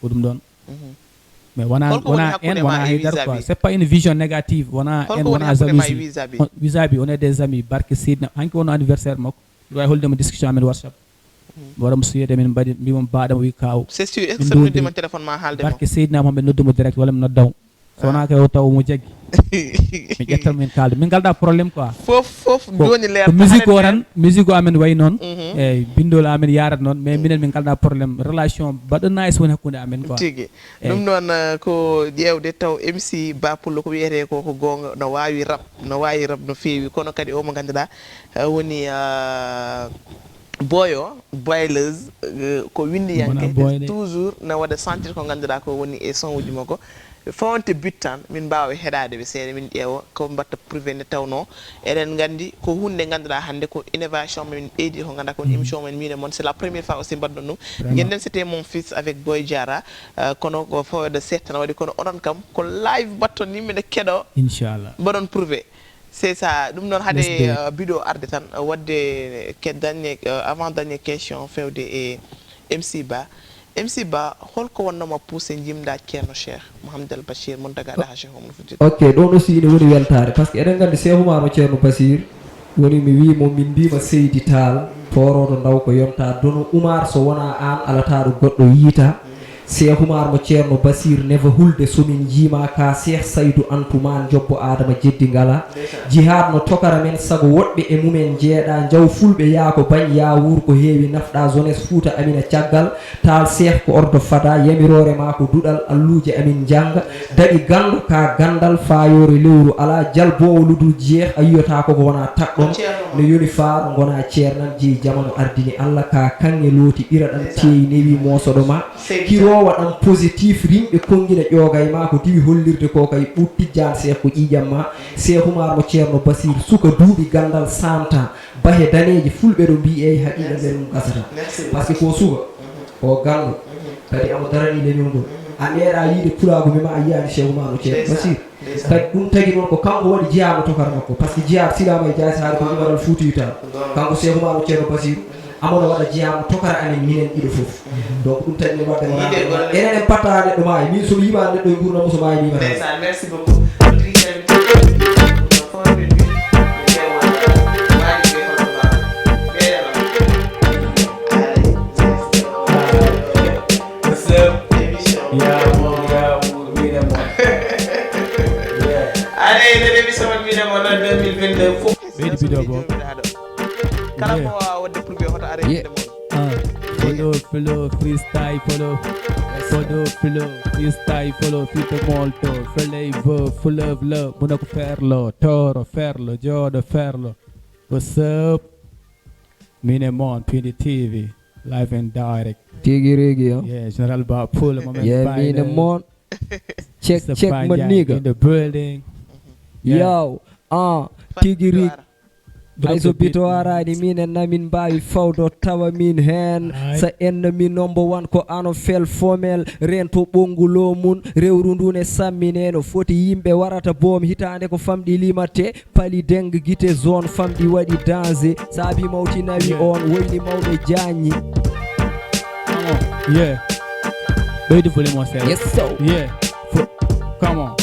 Ko ɗum ɗoon. Mais wona wona en wona haydara quoi, c'est pas une vision négative, wona en wona jalousie. Vis-à-vis on est des amis, barke seydina hanki wonno anniversaire makko, mbiɗa wawi holludema discussion amen WhatsApp. Mi waɗamo suyede min mbaɗi mbimam baɗam wi kaw. C'est sûr, est ce que mi noddima téléphone ma haalde mo? Barke seydina Mohamed, nodduma direct walla mi noddamo. So wona kay o taw omo jaggi. Min ƴettan min kalda min kalda problème quoi. Fof fof joni leer ko musique o tan. Musique o amen wayi noon. Eyyi bindol amen yarata noon mais minen min kalda problème, relation baɗɗo nice woni hakkude amen quoi. Tigi. Ɗum noon ko ƴeewde taw M C Ba Pullo ko wiyetee ko ko goonga, no waawi rap, no waawi rap no feewi, kono kadi o mo ngannduɗaa woni boyo, boileuse, ko winndiyanke toujours na waɗa sentir ko ngannduɗaa ko woni e son uji makko. Fawante but tan min mbaawa heɗaade ɓe seeɗa min ƴeewa ko mbatta privé nde tawnoo eɗen nganndi ko huunde nde ngannduɗaa hannde ko innovation min ɓeydi ko ngannduɗaa ko woni émission men min e mon c'est la première fois aussi mbaɗɗon ɗum. Ngennden c'était mon fils avec Boy Diarra. Kono ko fawde seeɗa tan waɗi kono onon kam ko live mbatton yimɓe ne keɗo. Inchallah mbaɗon prouvé. C'est ça. Ɗum noon haade biɗo arde tan wadde ke dañe avant dañe question fewde e MC Ba. MC Ba, holko wonnoma poussé jimɗa Ceerno Cheikh Mouhamadou El Bachir Mountaga Daha Cheikh Oumar Foutiyou Tall? Ok, ɗon aussi ine woni weltaare par ce que eɗen nganndi Cheikh Oumar o Ceerno Bachir woni mi wii mo min mbiima Seydi Tall tooroodo ndaw ko yonta dono Oumar so wona aan alata ɗo goɗɗo yiita. Seex Umaar mo Ceerno Basiir neva hulde, so min njiima ka Seex Saydu Antumaan njobbo Aadama jeddi ngala. Jihaad no tokara men, sago woɗɓe e mumen njeeɗa, njaw fulɓe yaa ko bañ yaa wuur, ko heewi nafɗa, jeunesse Fuuta amina caggal, taal Seex ko ordo fada, yamiroore ma ko duɗal, alluuje amin njannga, daɗi ganndo ka ganndal, faayoore lewru alaa, jalboowo ludul jeex, a yiyata koko wona taɗɗom, no yoni faaro ngona ceernam, jeyi jamanu ardini Alla, ka kaŋŋe looti ɓira ɗam, teeyi newi moosoɗo ma, Ki roowa ɗam positif, rimɓe konngina ƴoogay ma, ko diwi hollirde ko kay ɓuut tijjaan Seex ko ƴiiƴam ma. Seex Umaar mo Ceerno Basiir, suka duuɓi ganndal santa, bahe daneeje fulɓe ɗo mbiy, eey haqiiqa nder mum gasata. Parce que ko suka, o ganndo, kadi amo darani leñol ngol. A meeɗa yiide pulaagu mi ma a yiyaani Seex Umaar mo Ceerno Basiir. Kadi ɗum tagi noon ko kanko waɗi jihaad mo tokara makko, parce que jihaad silaama e jaasi haade ko ibaral fuutiyu taal. Kanko Seex Umaar mo Ceerno Basiiru, amono waɗa jihaad mo tokara amen minen ɗiɗo fof. Donc ɗum tagi min wadde mo raɓɓe. Enen en patta neɗɗo maayi, min somi yiɓaani neɗɗo e nguurndam mum so maayi mi yiɓata. Ndeysaan, merci beaucoup. What's up? Yeah, yeah. Allez, nder émission on mbiɗen on deux mille vingt-deux fof. Ɓeydi bido bo. Kala mo wawa wadde prouvé hoto are. Yeah. Ah, follow, follow, freestyle, follow. Follow, follow, freestyle, follow, filter molto, follow, follow, love, love, munako ferlo, toro, ferlo, jodo, ferlo. What's up? Mine Mon, Pindi T V, live and direct. Tigi rigi, huh? Yeah, General Ba, pull him, yeah, Mine Mon. Check, check, my nigga. In the building. Yo, uh, Tigi Rig. Ay so bito arani min en namin mbawi fawdo tawa min hen. Sa enno min number one ko ano fel fomel rento ɓongulo mun rewru ndu ne sammine no foti yimɓe warata boom hitande ko famɗi limate pali deng gite zone famɗi waɗi danger saabi mawti nawi on woyni mawɓe jaññi. Yeah. Ɓeydu volume o seeɗa. Yes so. Yeah. Fo- Come on.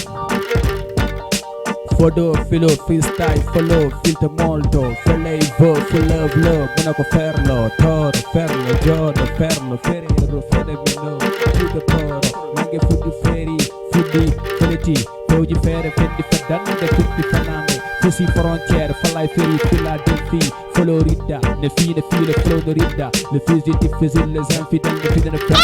Fodo, filo, freestyle, follow, filter, molto, flavor, full of love, Monaco, Ferlo, Toro, Ferlo, Jodo, Ferlo, Ferrero, Fenomeno, Fudo Toro, Mange, Fudu, Ferry, Fudi, Quality, Fewji, Fere, Fendi, Fedande, Tutti, Fanande, Fusi, Frontiere, Falai, Ferry, Philadelphie, Florida, ne fii ne fii le Florida, le fugitif faisait les infidèles, ne fii ne fii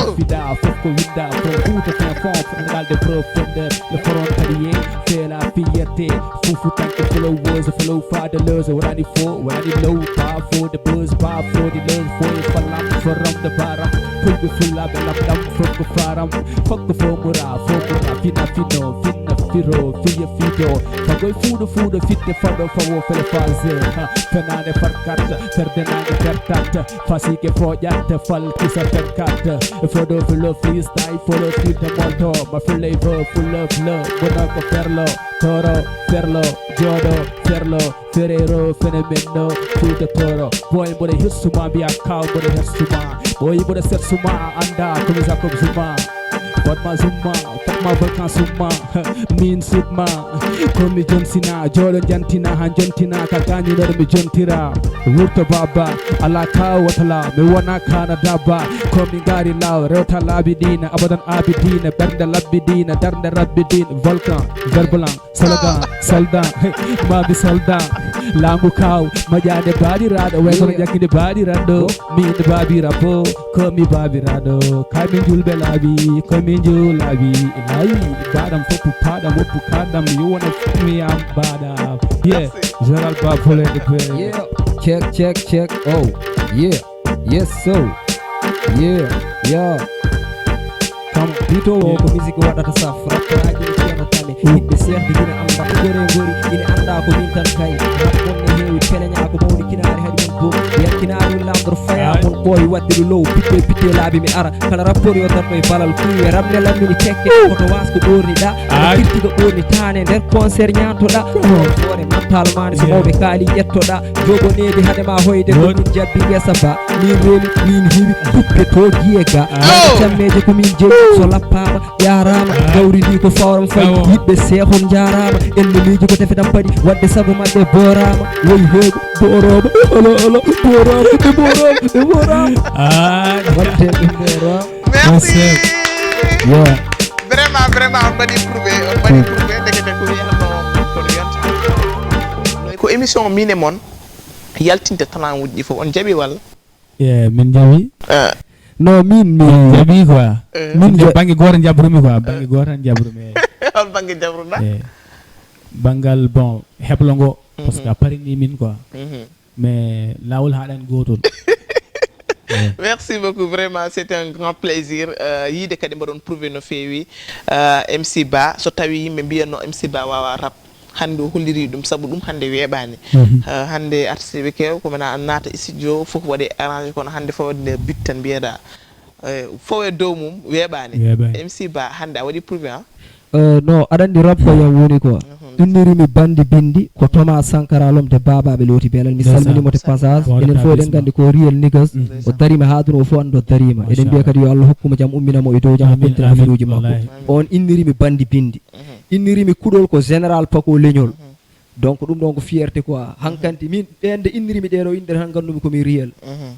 ne fida, fof ko winda, from Fuuta fin fond, ngal de profondeur, le frontier, c'est la fierté, fufu tank followers, follow fatherless, wonani fo, wonani low, pas fo de buzz, pas fo de love, fo e falam, forum de baram, fulbe fulla be lamdam, fof ko faram, fof ko fo mura, fo mura, fina fino, finna firo, fiya fido, fagoy fuudo fuudo, fitte fado, fawo fele phase, ha. Fenande farkatta, perdenande pertatta, fasike foƴatta, fal kisa perkatta. Fodo fulo freestyle, folo filta molto, ma flavor full of love, Monaco Ferlo, Toro, Ferlo, Jodo, Ferlo, Ferrero, Fenomeno, Futa Toro. Boy, mboɗo hersuma, mbiya kaw, mboɗo hersuma. Boy, mboɗo sersuma, a anda, comme Jacob Zuma. Fotma Zuma, Fotma Volcan Zuma. Min sutma, komi jonsina, joɗo jantina, ha jontina, ka gañinoɗo mi jontira. Wurto baba, ala ka wotala, mi wona kana dabba. Komi ngari law, rewta laabi dina, abadan abi dina, bernde labbi dina, darnde rabbi dina, volcan, verbalan, slogan, soldan, mami soldan, langu kaw, moƴade baɗiraɗo, way kono ƴakkide baɗiraɗo, min babira bo, komi babiraɗo, kami julɓe laabi, komi julabi, layi, baɗam fofu paɗam, woppu kaɗam, you wanna fuck me, I'm baɗam. Yeah, General Ba volede pe. Yeah, check, check, check, oh, yeah, yes, so, yeah, yeah. Kam bito o ko musique waɗata saf, rapperaji no fiyata tame, yimɓe seerdi gina am ndax gore ngori, ina anda ko min tan kay, rap mon ne heewi, peleña ko mawni kinaari haɗi mon gom, yan kinaari lamɗor faya mon ɓooy, wadde ɗo low, pitte pitte laabi mi ara, kala rapport yo darɗo e balal, kuwe ramne lammini tekke, koto was ko ɓorniɗa, aɗa firtiga ɓorni tane nder concert ñantoɗa, hoore mantal mani so mawɓe kaali ƴettoɗa, jogo needi haade ma hoyde ko min jabbi ngesa ba, min reeni, min hiwi, tuppe to giye ga, cammeje ko min jeyi, so lappama, yarama, gawri ndi ko fawram fay, yiɓɓe seehon jarama, ennemiiji ko tefe ɗam paɗi, wadde sabu maɓɓe borama, woyi heego, borama, olo, olo, borama, ɓe borama, ɓe borama, wadde ɓe borama. Merci. Yeah. Vraiment, vraiment, on mbaɗi prouvé, on mbaɗi prouvé, ndekete ko wiyatno kono yonta. Ko émission min e mon yaltinde talent uji ɗi fof, on jaɓi walla? Yeah, min jaɓi. Ah, No, min mi jaɓi quoi. Eh. Min de bange goto jabrumi quoi, bange goto tan jabrumi. Eh. Hol bangge jabruɗa? Eh. Bangal bon heblo ngo parce que a parini min quoi. Mhm. Mais lawol haɗani gotol. Merci beaucoup, vraiment, c'est un grand plaisir. Euh, yiide kadi mboɗon prouvé no feewi. Euh, M C Ba, so tawi yimɓe mbiyatno M C Ba wawa rap, hannde o holliri ɗum, sabu ɗum hannde weeɓani. Euh, hannde artiste ɓe kew ko mena naata studio fof waɗe arrangé, kono hannde fof waɗi nder bit tan mbiyeɗa. Eh, fof e dow mum weeɓani. Weeɓani. M C Ba, hannde a waɗi prouvé, hein? Euh, no aɗa anndi rap ko yam woni quoi. Innirimi bandi bindi ko Thomas Sankara lomde babaɓe looti belal. Mi Ndeysaan. Salminimo te passage. Wonde Enen fof eɗen tabis. Nganndi ko real niggas. Ndeysaan. O darima haa dun o fof anndo darima. Eɗen mbiya Machallah. Kadi yo Allah hokkumo jam, umminamo e dow jam, Amin, ɓeddina amin, filuuji makko. Wallahi. On innirimi bandi bindi. Innirimi kuɗol ko général Paco Leñol. Donc ɗum ɗon ko fierté quoi. Hankandi min ɓen nde innirimi ɗeɗo inɗe tan nganndumi komi real.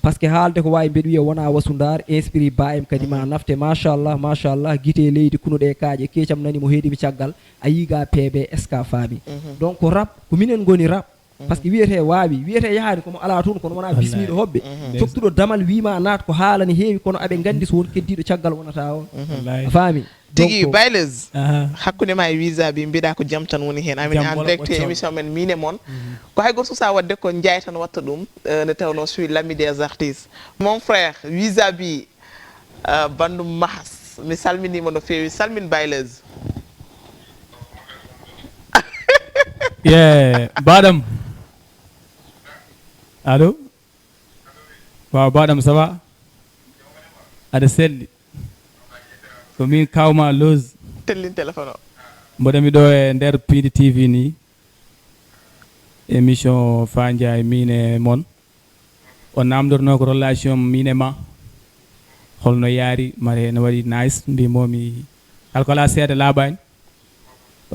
Parce que haalde ko wawi mbeɗa wiya wona wasudar, inspiri ba em kadi ma nafte. Machallah, machallah, gite e leydi, kunuɗe e kaaƴe, keecam nani mo heedimi caggal. A yiga P B S K faami. Donc rap ko minen ngoni rap. Parce que wiyete wawi, wiyete yahani komo ala toon, kono wona bismiɗo hoɓɓe. Coktuɗo damal wima naat ko haala ne heewi, kono aɓe nganndi so won keddiɗo caggal wonata on. Wallahi. A faami? Tigi Donc, Baylez, Aha. hakkunde ma e visa bi mbiɗa ko jam tan woni hen. Amin Jam en wala direct e ɓoccol. Émission men min e mon. Ko hay goto susa wadde ko Ndiaye tan watta ɗum. Euh, nde tawno suis l'ami des artistes. Mon frère, visa bi, euh, bandum Mahas. Mi salminima no feewi. Salmin Baylez. Yeah, baɗam. Allo? Waaw, baɗam, ça va? Aɗa selli. Ko min kawma Loz. Tellin téléphone o. Mboɗo mi ɗo e nder Piindi T V ni. Émission Fa Ndiaye min e mon. O namdorno ko relation min e ma. Holno yaari, mare no waɗi nice, mbimo mi alkola seeɗa laaɓani.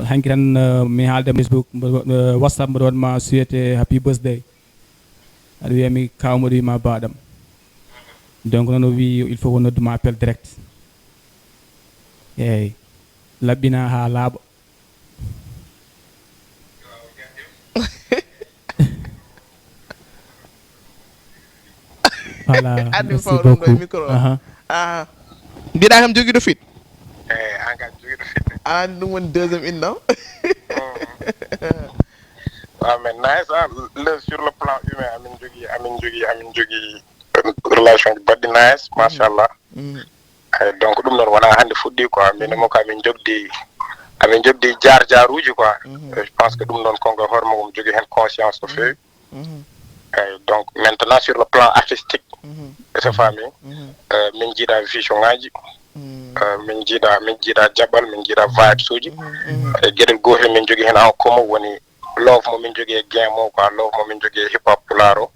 Hanki tan, euh, mi haalde Facebook, mbo- euh, WhatsApp mboɗo waɗma souhaité happy birthday. Aɗa wiya mi kaw mboɗo wima baɗam. Donc noon o wi il faut ko nodduma appel direct. Eyyi. Laɓɓina ha laaɓa. Voilà, Addu merci faw ɗum ɗo e beaucoup. Micro. Aha. Ah. Mbiɗa kam jogiiɗo fit. Eyi, an kam jogiiɗo fit. An ɗum woni deuxième inno. Amin nice, ah, le, sur le plan humain amin jogii amin jogii amin jogii relation ji baɗɗi nice, machallah. Eyi, donc ɗum noon wona hannde fuɗɗi quoi, min mo ko amin jogdi amin jogdi jaar jaaruji quoi. Je pense que ɗum noon konko hoore mum jogii heen conscience no feewi. Eyi, donc maintenant sur le plan artistique, ese faami, euh, min njiiɗa vision ngaji, euh, min njiiɗa min njiiɗa jaɓal, min njiiɗa vibes uji. E geɗel gotel min jogii heen en commun woni love mo min jogii e game o quoi, love mo min jogii e hip hop pulaar o.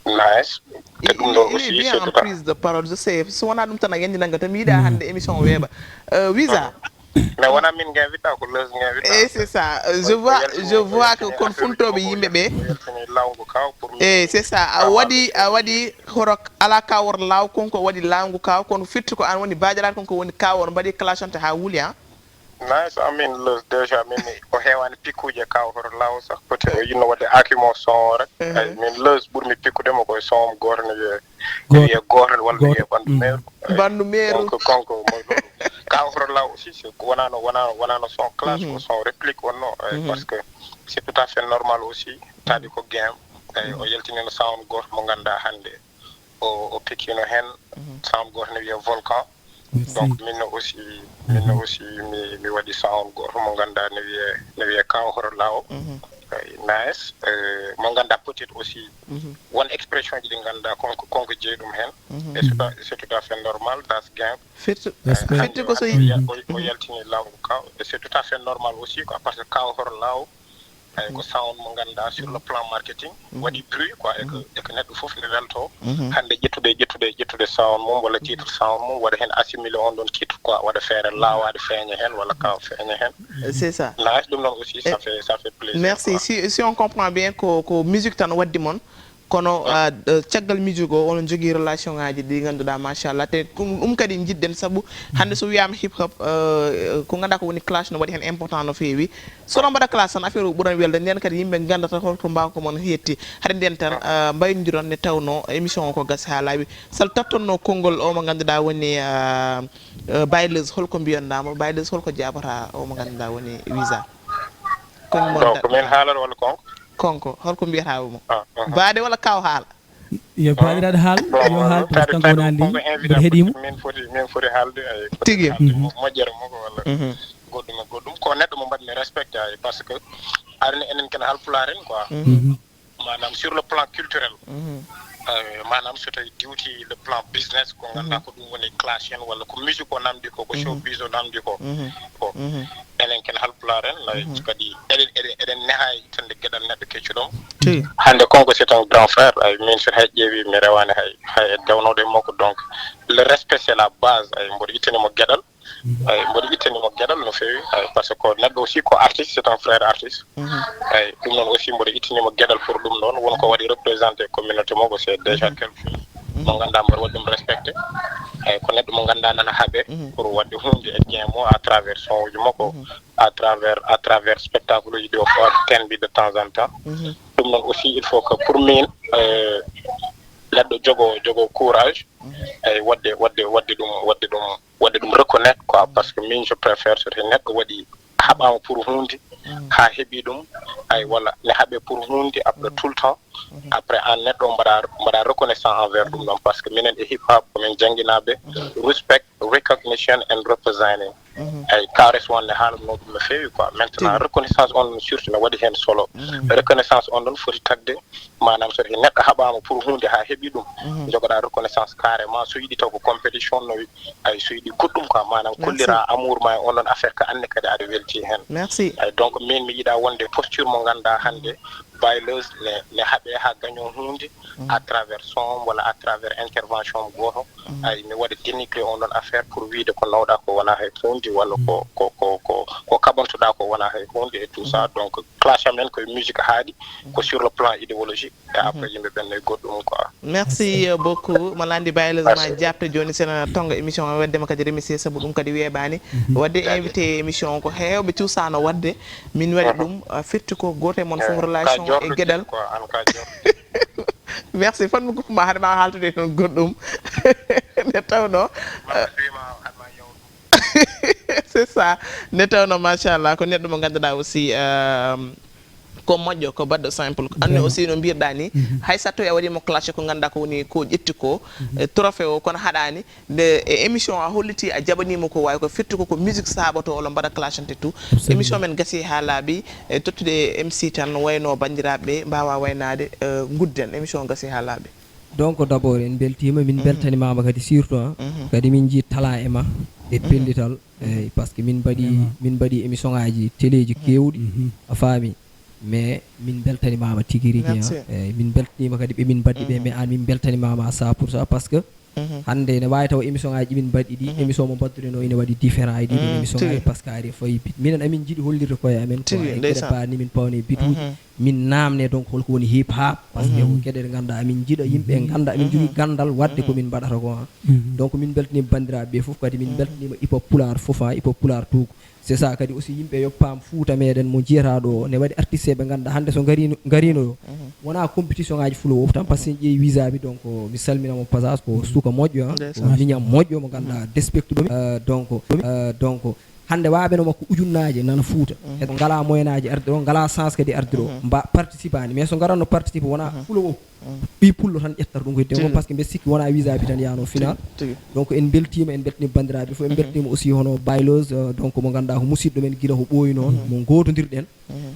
Nice. Te ɗum ɗo aussi Bien c'est en tout à prise de parole, je sais, so wona ɗum tan a yandi nanga tan mi yiɗa hannde émission o weeɓa. Euh, Visa. Mais wona min ngen wiɗɗa, ko Leuz ngen wiɗɗa. Eh, c'est ça. Euh, je vois, je vois que kon funtooɓe yimɓe ɓe. Yaltini lawngu kaw pour Eh, c'est ça. A waɗi a waɗi horo ala kawor law konko waɗi lawngu kaw, kono firti ko an woni bajalaɗo konko woni kawor mbaɗi clashante ha wuli, hein. Nice, amin Leuz, déjà min o heewani pikkuje kaw horo law sax, peut-être o yinno wadde akimo son o rek. Ay, min Leuz ɓurmi pikkudemo koye son goto ne wiye ne wiye goto walla ne wiye ɓandu meeru. Bandu meeru. Donc konko moy ɗum. Kaw horo law aussi c'est wonano wonano wonano son clash, ko son réplique wonno. Ay, parce que c'est tout à fait normal aussi, taadi ko game. Ay, o yaltinino sound goto mo ganduɗa hannde o o pikkino heen sound goto ne wiye Volcan. Donc min aussi min aussi mi mi waɗi sound goto mo ganduɗa ne wiye ne wiye Kaw Horo Law. Ay, nice. Euh, mo ganduɗa peut-être aussi won expression ji ɗi ganduɗa konko konko jeeyi ɗum heen. Et c'est tout à- c'est tout à fait normal, that's game. Firti Respect. firti ko so O yal- o- o yaltini lawngu kaw, et c'est tout à fait normal aussi quoi, parce que Kaw Horo Law ay ko sound mo ganduɗa sur le plan marketing waɗi bruit quoi, et que et que neɗɗo fof ne welto hannde ƴettude ƴettude ƴettude sound mum walla titre sound mum waɗa heen assimilé on ɗon titre quoi, waɗa feere lawade feeña heen walla kaw feeña heen. C'est ça. Nice, ɗum noon aussi ça fait ça fait plaisir. Merci. Quoi. Si si on comprend bien ko ko musique tan waddi mon. Kono ah, eh, caggal musique o, onon jogii relation ngaji ɗi ngannduɗaa, machallah. Te ɗum, ɗum kadi njiɗɗen, sabu hannde so wiyaama hip hop, eh, ko ngannduɗaa ko woni clash no waɗi heen important no feewi. So oɗon mbaɗa clash tan, affaire o ɓuran welde, nden kadi yimɓe nganndata holto mbawka mon yetti. Hade nden tan, ah, mbaynodiron nde tawno émission o ko gasi haa laaɓi. Sal tattonno konngol o mo ngannduɗaa woni, ah, eh, Baileuse, holko mbiyonɗaa mo? Baileuse, holko jaabata o mo ngannduɗaa woni Wiza? Ko min Donc, min haalata walla konko? Konko, holko mbiyata mo? Ah, ah. Baade walla kaw haala? Yo baaɗiraaɗo haal, yo haal, parce que kanko woni haalde, mboɗo heɗii mo. Min foti, min foti haalde, ay, foti Tigi. Haalde mo-, moƴƴere makko walla Mhm. goɗɗum e goɗɗum. Ko neɗɗo mo mbaɗmi respecté, ay, parce que arani enen ken Haalpulaar en, quoi. Mhm. Maanaam, sur le plan culturel, Mhm. euh, maanaam, so tawi diwti le plan business, ko ngannduɗaa ko ɗum woni clash en, walla ko musique o namdi ko, ko showbiz o namdi ko. Mhm. Ko Mhm. enen ken Haalpulaar en, ay, kadi eɗen, eɗen, eɗen neha e itande geɗal neɗɗo keccuɗo. Tigi. Hannde konko, c'est un grand frère, ay, min so hay ƴeewi, mi rewaani hay, hay e dewnooɗo e makko. Donc, le respect, c'est la base, ay, mboɗo ittani mo geɗal, ay, mboɗo ittani mo geɗal no feewi, ay, parce que ko neɗɗo aussi, ko artiste, c'est un frère artiste. Mhm. Ay, ɗum noon aussi, mboɗo ittani mo geɗal pour ɗum ɗoon, won ko waɗi représenté communauté makko, c'est déjà quelque chose. Mo ngannduɗaa mboɗo waɗi ɗum respecté. Ay, ko neɗɗo mo ngannduɗaa nana haaɓe Mhm. pour waɗde huunde e game o à travers son uji makko, à travers, à travers spectacle uji ɗi o fawata tenbi de temps en temps. Mhm. Ɗum noon aussi, il faut que pour min, euh, neɗɗo jogo, jogo courage, ay, waɗde, waɗde, waɗde ɗum, waɗde ɗum, waɗde ɗum reconnaître, quoi, parce que min, je préfère so tawi neɗɗo waɗi, haɓaama pour huunde, haa heɓi ɗum, ay, walla ne haɓe pour huunde, après tout le temps, après an neɗɗo o mbaɗa, mbaɗa reconnaissant envers ɗum ɗon, parce que minen e hip hop ko min jannginaaɓe, respect, recognition and representing. Ay, kawres wonde haalanno ɗum no feewi, quoi. Maintenant, reconnaissance on ɗon surtout no waɗi heen solo. Reconnaissance on ɗon foti tagde, maanaam, so tawi neɗɗo haɓaama pour huunde haa heɓi ɗum, jogoɗa reconnaissance carrément. So yiɗi taw ko compétition no, ay, so yiɗi goɗɗum, quoi, maanaam, kollira amour ma e on ɗon affaire, ka anne kadi aɗa welti heen. Merci. Ay, donc, min mi yiɗa wonde posture mo ngannduɗaa hannde, Baileuse ne, ne haɓe haa gaño huunde à travers son walla à travers intervention gooto. Ay, mi waɗa dénigrer on ɗon affaire pour wiide ko nawɗa ko wona hay huunde, walla ko, ko, ko, ko, ko kaɓantoɗa ko wona hay huunde et tout ça. Donc, clash amen koye musique haaɗi, ko sur le plan idéologique. Et après, yimɓe ɓen ne goɗɗum, quoi. Merci, euh, beaucoup. Malandi Baileuse ma jaabte jooni, sena tonga émission o, waddema kadi remercier, sabu ɗum kadi weeɓaani. Waɗde invité émission o ko heewɓe cuusano waɗde. Min waɗi ɗum, euh, firti ko gooto e mon fof relation e geɗal. Quoi, an ka jorɗo. Merci, fotmi ko ma haade ma haaltude toon goɗɗum. Nde tawno, euh, c'est ça. Nde tawno, machallah, ko neɗɗo mo ngannduɗaa aussi, euh, ko moƴƴo, ko baɗɗo simple. Anne aussi, no mbirɗa ni, hay so tawi a waɗimo clash, ko ngannduɗaa ko woni ko ƴetti ko, eh, trophée o, kono haɗani nde e émission a holliti, a jaɓanimo ko wawi ko firti ko, ko musique saboto olo mbaɗa clashante tout. Émission men gasi ha laaɓi, e tottude M C tan, no wayno bandiraɓe mbawa waynade, eh, gudden émission gasi ha laaɓi. Donc, d'abord, en beltima, min beltanimama kadi surtout, hein. Kadi min jii tala e ma e pellital, eyyi, parce que min mbaɗi, min mbaɗi émission ngaji téléji kewɗi, a faami, mais min beltanimama tigi rigi, hein. Eyyi, min beltanima kadi ɓe min mbaɗi ɓe, mais an min beltanimama à cent pour cent, parce que hande ene wawi taw émission ngaji ɗi min mbaɗi ɗi, émission mo mbaɗduɗen o ene waɗi différent e ɗiɗo émission ngaji, parce que ari fayi bit. Minen amin jiiɗi hollirde koye amen quoi, e gueɗe ba ni min pawne bituji. Min namne donc holko woni hip hop, parce que ko gueɗe ɗe ganduɗa amin jiiɗa yimɓe ganda amin jogui gandal wadde ko min mbaɗata ko, hein. Donc min beltanima bandiraɓe ɓe foof, kadi min beltanima hip hop pulaar foof, hein, hip hop pulaar tout. C'est ça, kadi aussi yimɓe yo paam Fouta meɗen mo jiyata ɗo o, ne waɗi artiste ɓe ganduɗa hande so garino, garino ɗo, wona compétition ngaji fulo o tan, parce que en ƴeewi Wiza bi, donc mi salminamo passage, ko suka moƴƴo, hein, ko miñam moƴƴo mo ganduɗa despectuɗomi. Euh, donc, euh, donc hande waɓeno makko ujunnaje nana Fouta, e ngala moyen aji arde ɗo, ngala chance kadi arde ɗo, mba participani, mais so garanno participe wona fulo o, ɓi pullo tan ƴettata ɗum ko heddi on, parce que mbeɗa sikki wona Wiza bi tan yano final. Donc en beltima, en beltanima bandiraɓe foof, en beltanima aussi hono Baileuse, euh, donc mo ganduɗa ko musidɗo men guila ko ɓooyi noon, mo gotodirɗen.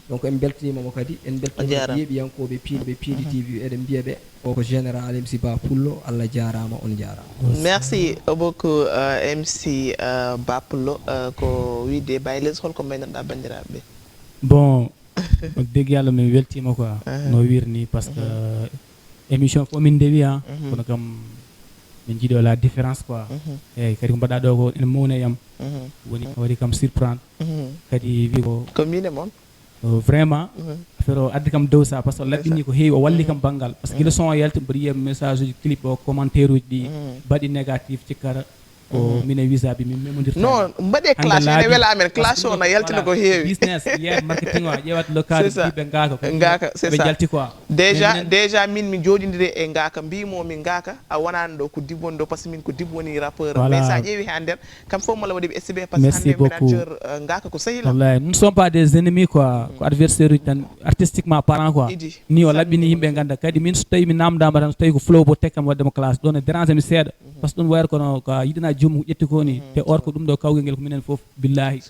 Donc en beltanima mo kadi, en beltanima yeeɓiyankoɓe piiɗiɓe Piindi T V, eɗen mbiya ɓe o ko général M C Ba Pullo, Allah jarama, on jarama. Merci beaucoup, euh, M C, euh, Ba Pullo, euh, ko wiide Baileuse, holko mbaynoɗa bandiraɓe ɓe? Bon, wax dëgg yàlla min weltima quoi, no wirni, parce que émission fof min ndewi, hein, kono kam min jiiɗi la différence quoi. Eyyi, kadi ko mbaɗa ɗo ko ene mawna e am. Woni, waɗi kam surprendre. Kadi wi ko, ko min e mon, vraiment, Fero addi kam dow sa, parce que o laɓɓini ko heewi, o walli kam banngal. Parce que gila son o yalti, mboɗo yiya message uji, clip o, commentaire uji ɗi mbaɗi négatif, cikkata ko minen wisabi min memodirta. Non, mbaɗe clash, ene wela amen. Clash o na yaltina ko heewi. Business, yeah, marketing o, a ƴeewat le cadre, ɓiɓɓe ngaka ko. Ngaka, c'est ça. Jalti quoi. Déjà, déjà min mi joɗidire e ngaka, mbimomi ngaka a wonani ɗo ko dibbo woni ɗo, parce que min ko dibbo woni rappeur. Mais sa ƴeewi ha nder, kam fof mala waɗi ɓe S B, parce que hande manager, euh, ngaka ko sehila. Wallahi, nous ne sommes pas des ennemis quoi. Ko adversaire uji tan, artistiquement parlant quoi. Ni o laɓɓini yimɓe ganda. Kadi min so tawi mi namdama tan, so tawi ko flow bo tekkam waɗde mo clash, ɗon e dérange mi seeɗa. Parce que ɗum wayata kono ka yiɗana joomum ko ƴetti ko ni. Te or ko ɗum ɗo kawgel ngel ko minen fof, billahi.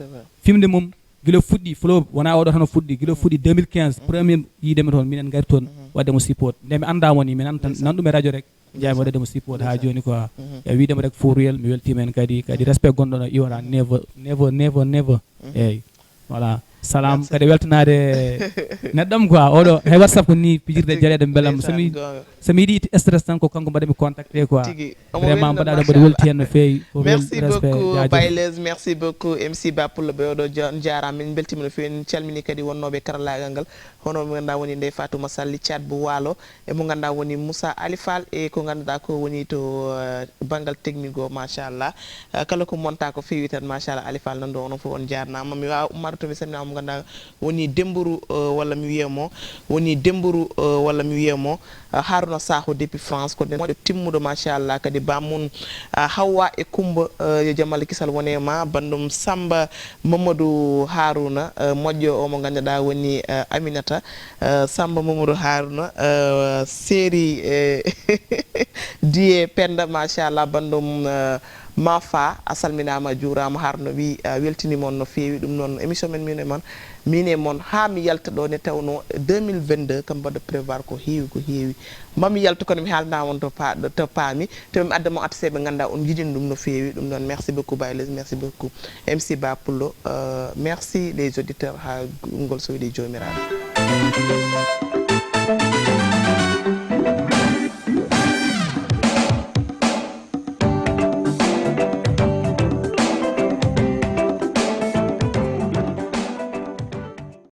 Fimde mum gila fuɗɗi, flow wona oɗo tan o fuɗɗi, gila fuɗɗi deux mille quinze, premier yiide mi toon, minen ngari toon waɗde mo support. Nde mi anda mo ni, mi nan tan, nan ɗum e radio rek. Jeyaa mi waɗde mo support ha joni quoi. Ya wiide mo rek for real, mi weltima hen kadi, kadi respect gonɗo no iwara never, never, never, never. Eyyi. Voilà. Salam, kadi weltanade neɗɗam quoi. Oɗo, hay WhatsApp ko ni pijirde jaleɗe belam. So mi, so mi yiɗi itti stress tan ko kanko mbaɗami contacté quoi. Vraiment mbaɗa ɗo mbaɗa welti hen no feewi. Merci beaucoup, Baylez. Merci beaucoup, M C Ba Pullo ɓe oɗo. On jarama, min beltima no feewi. En calmini kadi wonnoɓe karallagal ngal. Hono mo ganduɗa woni Ndeye Fatouma Sall, Thiat Bou Walo, e mo ganduɗa woni Moussa Ali Fall, e ko ganduɗa ko woni to, eh, banggal technique o, machallah. Eh, kala ko monta ko feewi tan, machallah, Ali Fall nan ɗo, onon fof on jarnama. Mi wawa ummade to mi salminama mo ganduɗa woni Dembourou, eh, walla mi wiya mo, woni Dembourou, eh, walla mi wiya mo, eh, Harouna Sakho depuis France, ko moƴƴo timmuɗo, machallah, kadi bammun, eh, Hawwa e Coumba, eh, yo jamal kisal wone ma, bandum Samba Mamadou Harouna, eh, moƴƴo o mo ganduɗa woni, eh, Aminata, eh, Samba Mamadou Harouna, eh, séri, eh, Diye Penda, machallah, bandum, eh, Mafa, a salminama, a juurama, Harouna wi, a weltinima on no feewi. Ɗum noon émission men min e mon, min e mon, ha mi yalta ɗo nde tawno deux mille vingt-deux kam mbaɗa prévoir ko heewi, ko heewi. Mami yalta kono mi haalna on to pa-, to paami. Te mi adda mo artiste ɓe ganduɗa on jiɗini ɗum no feewi. Ɗum noon, merci beaucoup Baylez, merci beaucoup M C Ba Pullo, euh, merci les auditeurs, ha ngol so wiɗi jomiraɗo.